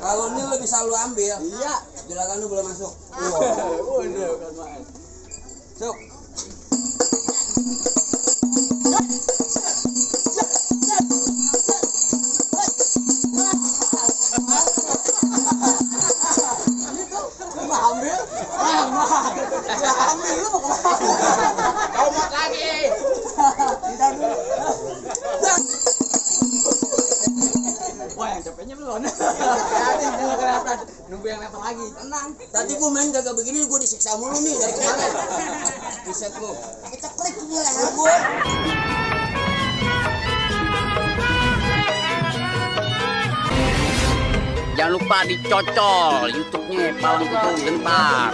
Kalau ini lu bisa lu ambil. Iya. Juragan lu boleh masuk. Udah kan main. Masuk. Ambil lu mau kemana? Comot lagi. Tidak dulu. Wah, yang capeknya belum. Nunggu yang level lagi. Tenang. Tadi gua main kagak begini, gua disiksa mulu nih dari kemarin. Buset lu. Kita klik di leher gua. Jangan lupa dicocol YouTube-nya Palang Pitung Gentar.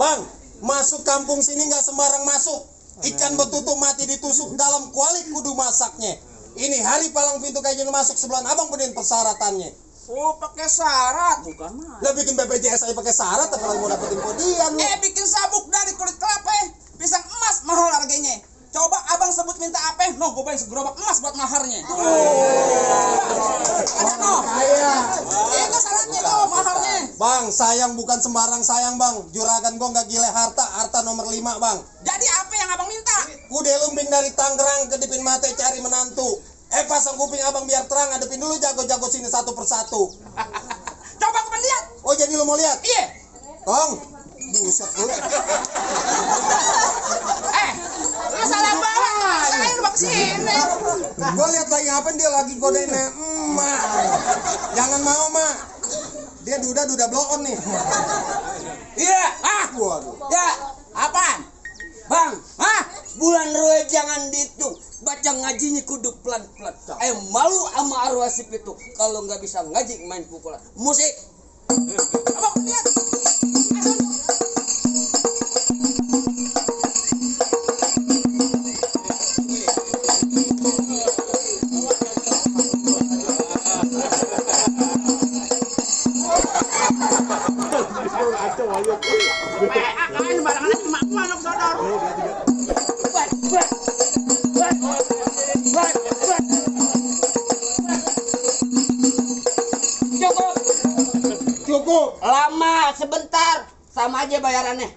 Bang, masuk kampung sini nggak sembarang masuk. Ikan betutu mati ditusuk dalam kuali kudu masaknya. Ini hari palang pintu kayak gini masuk sebelah abang benerin persyaratannya. Oh, pakai syarat. Bukan mah. Lah bikin BPJS aja pakai syarat, apalagi mau dapetin podian lu. Bikin sabuk dari kulit kelapa. Pisang emas mahal harganya. Coba abang sebut minta apa? No, gue bayar segerobak emas buat maharnya. Ada no. Itu syaratnya tuh maharnya. Bang, sayang bukan sembarang sayang bang. Juragan gua nggak gile harta nomor 5 bang. Jadi apa yang abang minta? Kude lumbing dari Tangerang kedipin mate cari menantu. Pasang kuping abang biar terang, adepin dulu jago-jago sini satu persatu. Coba aku lihat. Oh jadi lu mau lihat? Iya. Tong, buset lu. Lu salah bawa. Saya lu bak sini. Gua lihat lagi ngapain dia lagi godain emak. Jangan mau mak. Dia duda blow on nih. Iya. Waduh. Ya, apaan? Bang, bulan roe jangan dihitung. Baca ngajinya kudu pelan-pelan. Malu sama arwah si itu. Kalau nggak bisa ngaji main pukulan. Musik. Abang lihat. Cukup. Lama sebentar sama aja bayarannya.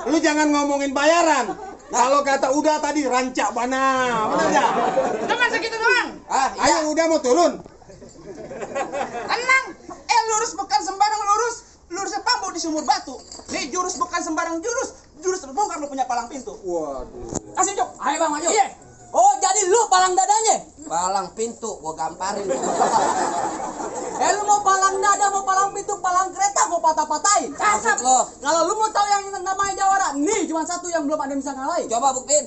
Lu jangan ngomongin bayaran. Kalau kata udah tadi rancak bana. Benar enggak? Cuma segitu doang. Ayo udah mau turun. Tenang. Lurus bukan sembarang lurus. Lurusnya pambu di sumur batu. Nih jurus bukan sembarang jurus. Jurus terbongkar lu punya palang pintu. Waduh. Kasih Jok. Ayo bang maju. Iya. Oh jadi lu palang dadanya? Palang pintu gua gamparin. Lu mau palang dada, mau palang pintu, palang kereta, mau patah-patahin. Maksud lo? Kalau lu mau tahu yang namanya jawara, nih cuma satu yang belum ada yang bisa ngalahin. Coba buktiin.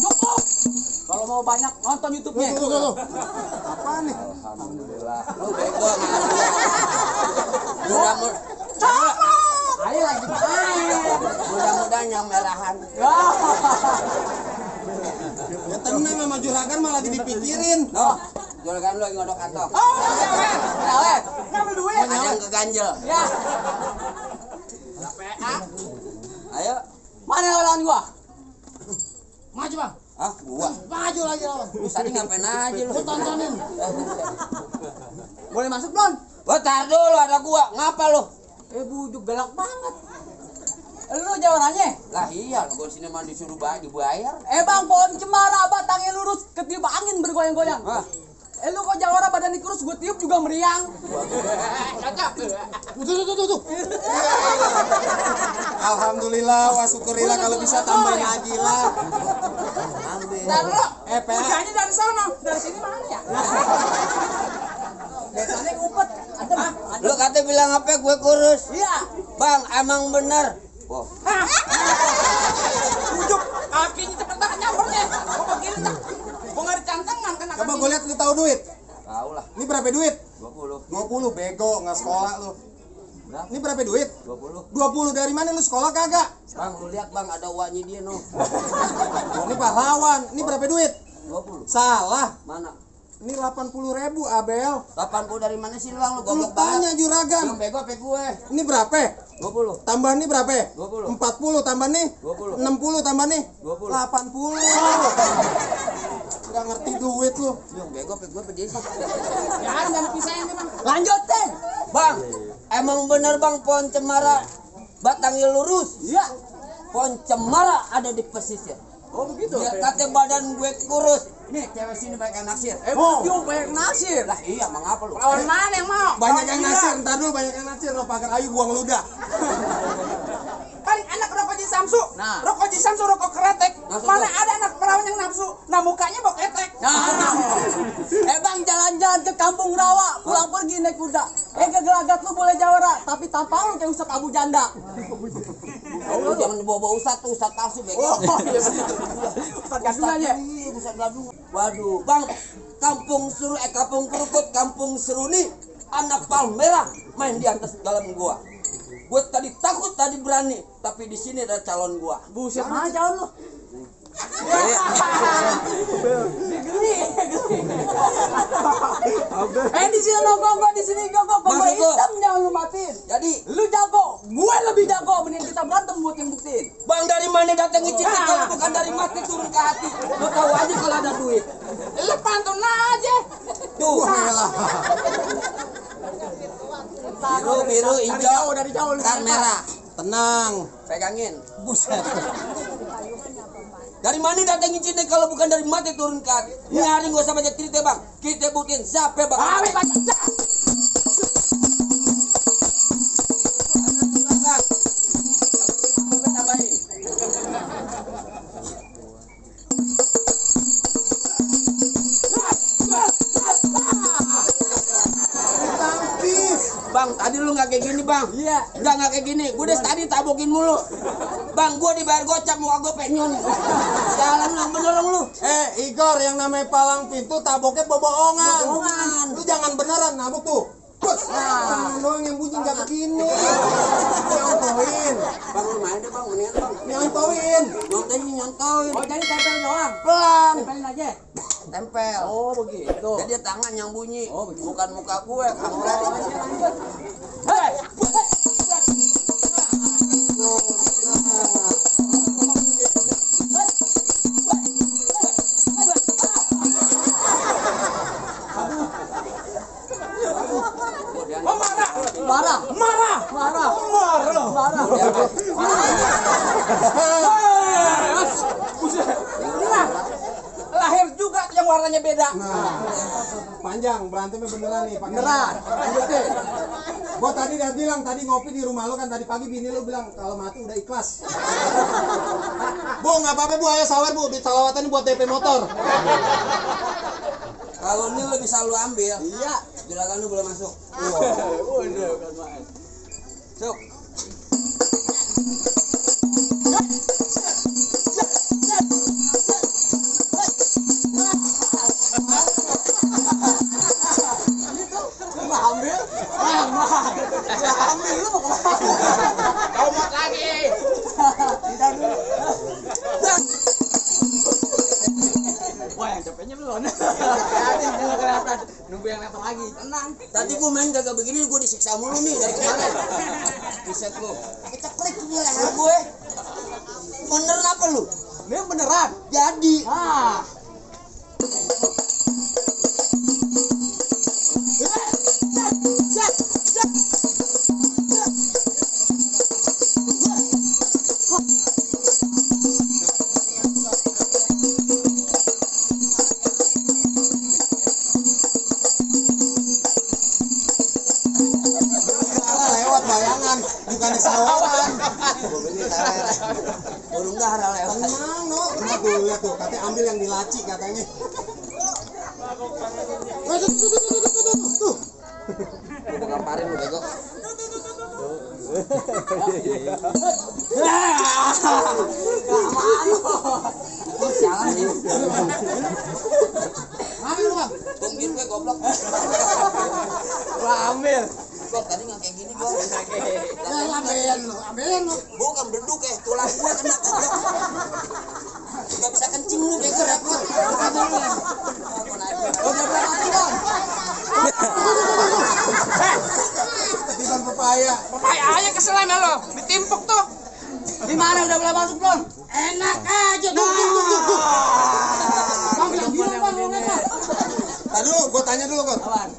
Cukup. Kalau mau banyak nonton YouTube-nya. Tuh. Apaan nih? Alhamdulillah. Lu bego mudah-mudahan. Ayo lagi main. Mudah-mudahan yang merahan. Ya tenang sama juragan malah lagi dipikirin. Juragan lu lagi ngodok atok. Lewat. Ngambil duit. Ada yang keganjel. Ya. Ayo. Mana lawan gua? Maju bang. Gua. Maju lagi lawan. Lu tadi ngapain aja lu? Tontonin. Boleh masuk belum? Tar dulu ada gua. Ngapa lu? Bujuk galak banget. Lu jawarannya? Lah iya, gua sini mah disuruh dibayar. Bang, pohon cemara batangnya lurus, ketiup angin bergoyang-goyang. Lu kok jawara badan kurus, gue tiup juga meriang. Tuh. Alhamdulillah, wa syukurillah kalau bisa tambahin lagi lah. Ambil. Ntar lu, PA. pujanya dari sana, dari sini mana ya? Biasanya ngumpet, adem. Lu kata bilang apa gue kurus? Iya. Bang, emang bener. Wow. Bujuk, kakinya cepetan nyampernya. Gua begini tak, gua nggak dicantangan kena Coba kaki. gue lihat lu tahu duit. Tahu lah. Ini berapa duit? 20. 20 bego, nggak sekolah lu. Berapa? Ini berapa duit? 20. 20 dari mana lu sekolah kagak? Bang, lu lihat bang, ada uangnya dia no. Ini pahlawan. Ini berapa duit? 20. Salah. Mana? Ini 80.000 Abel. 80 dari mana sih lu Lu goblok tanya banget. juragan. Yang bego apa gue? Ini berapa? 20. Tambah nih berapa? 20. 40 tambah nih. 20. 60 tambah nih. 20. 80. Gak ngerti duit lu. Yang bego apa gue pedih sih? Jangan jangan pisahin nih bang. Lanjutin. Bang, emang bener bang pohon cemara batangnya lurus? Iya. Pohon cemara ada di pesisir. Oh begitu. Biar kata badan gue kurus. Nih cewek sini banyak yang naksir. Dia banyak nasir. Lah iya, mengapa lu? Lawan mana yang mau? Banyak yang nasir, ntar dulu banyak yang nasir. Lo pagar ayu buang ludah. Paling enak rokok Ji Samsu. Nah. Rokok Ji Samsu rokok kretek. Maksud Mana lu? ada anak perawan yang nafsu. Nah mukanya bok ketek. Bang jalan-jalan ke kampung rawa, pulang pergi naik kuda. Kegelagat lu boleh jawara, tapi tampang lu kayak Ustadz Abu Janda. Lu jangan bawa-bawa ustad tuh, ustad palsu bego. Ustaz gadungan aja. Iya, ustad gadungan. Waduh, bang, kampung kerukut, kampung seruni, anak palmerah main di atas dalam gua. Gue tadi takut, tadi berani, tapi di sini ada calon gua. Buset mana calon lu? Di sini nongkrong, di sini gogok, gogok Maksud gua? hitam jangan lu matiin. Jadi, Lu jago, gue lebih jago, mending kita berantem buat yang buktiin. bang dari mana datang ngicip kalau bukan dari mati turun ke hati. Lo tahu aja kalau ada duit. Lu pantun aja. Tuh, biru, hijau, Dari jauh. ntar merah. Tenang. Pegangin. Buset. Dari mana datangin cinta kalau bukan dari mati turun ke hati? Ini hari gak usah banyak cerita bang. Kita buktiin siapa bang. Awi banyak. Bang, tadi lu nggak kayak gini bang. Iya. Nggak kayak gini. Gue udah tadi tabokin mulu. Bang, gue dibayar gocap, muka gue penyon. Jalan lu, bener lu. Igor, yang namanya palang pintu taboknya bohongan. Bohongan. Lu jangan beneran nabok tuh. Bus. Tangan doang yang bunyi nggak begini. Nyontoin. Bang, lu main deh bang, mendingan bang. Nyontoin. Nyontoin. Oh jadi tempel doang, Pelan. tempelin aja. Tempel. Oh begitu. Jadi tangan yang bunyi. Bukan muka gue. Kampret. Hei, marah, marah, marah, marah. Lahir juga yang warnanya beda. Nah, panjang berantemnya beneran nih. Pakai Beneran. Lanjutin. Gua tadi udah bilang, tadi ngopi di rumah lo kan, tadi pagi bini lo bilang kalau mati udah ikhlas. Bu, nggak apa-apa bu, ayo sawer bu, di salawatan buat DP motor. Kalau ini lu bisa lu ambil. Iya. Juragan lu boleh masuk. Masuk. Wah yang capeknya belum. Nunggu yang level lagi. Tenang. Tadi gua main kagak begini, gua disiksa mulu nih dari kemarin. Biset lu. Kita klik ini leher gue. Bener apa lu? Ini beneran. Jadi. Ah. Lewat bayangan, bukan di sawaran. Burung dara lewat. Tenang no, lihat tuh, katanya ambil yang di laci katanya. Tuh. Gua gamparin lu bego. Sialan nih. Ambil lu bang. Tungguin gue goblok. Gua ambil. Gua tadi nggak kayak gini gua. dalam beduk tulang gua kena kagak. Enggak bisa kencing lu kayak gue repot. Udah berapa Bang? Ketiban pepaya. Pepaya aja keselam ya lo, ditimpuk tuh. Gimana udah boleh masuk belum? Enak aja tuh. Bang bilang Bang lu ngapa? Aduh, gue tanya dulu kok.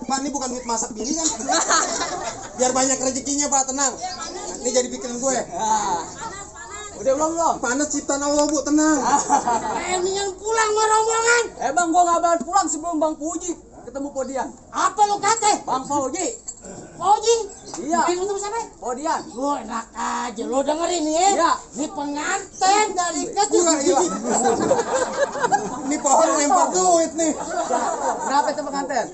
Pak, ini bukan duit masak bini kan? Biar banyak rezekinya Pak, tenang. Ini jadi pikiran gue. Udah belum? Panas ciptaan Allah Bu, tenang. Mendingan pulang sama rombongan. Bang gua nggak balik pulang sebelum Bang Puji ketemu Podian. Apa lu kate? Bang Puji. Oji. Iya. Pengen ketemu siapa? Podian. Lu enak aja, lu dengerin nih ya. Iya. Ini pengantin dari kecil. Gila. Ini pohon lempar duit nih. Kenapa itu pengantin?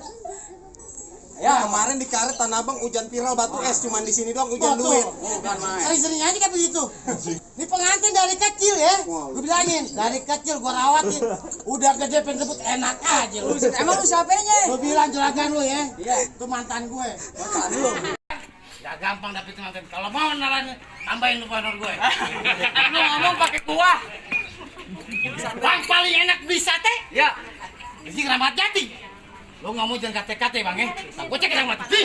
Ya, kemarin di Karet Tanah Abang hujan viral batu es, cuman di sini doang hujan duit. Sering-sering aja kayak begitu. Ini pengantin dari kecil ya. Gue bilangin, dari kecil gue rawatin. Udah gede pengen sebut enak aja lu. Emang lu siapanya? Lu bilang juragan lu ya. Iya. Itu mantan gue. Mantan lu. Ya gampang dapet mantan. Kalau mau kenalan, tambahin lu honor gue. Lu ngomong pakai kuah. Bang paling enak di sate? Ya. Di Keramat Jati. Lu ngomong jangan kate-kate bang ya. Gue cek yang mati.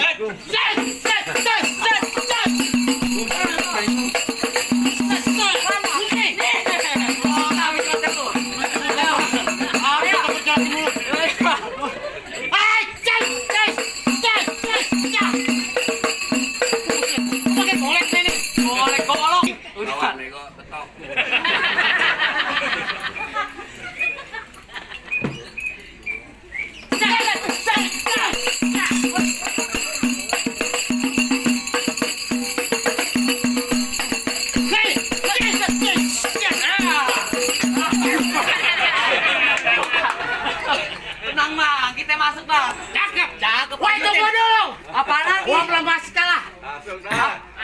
Tenang bang, kita masuk bang. Cakep, cakep. Wah tunggu dulu. Apa lagi? Gua belum masih kalah.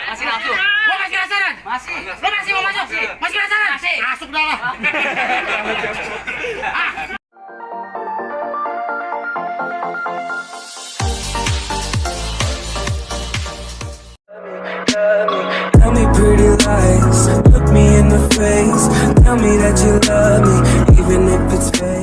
Masih langsung. Gua masih penasaran. Masih. Lu masih mau masuk? Masih penasaran? Masih. Masuk dah lah. Tell me pretty lies, look me in the face. Tell me that you love me, even if it's fake.